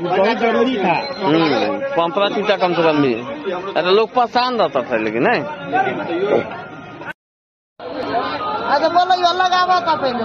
बहुत जरूरी था। 15 सीटा कम से कम भी। अरे लोग पसंद आता था लेकिन नहीं। अच्छा बोलो ये अलग आवा था पहले।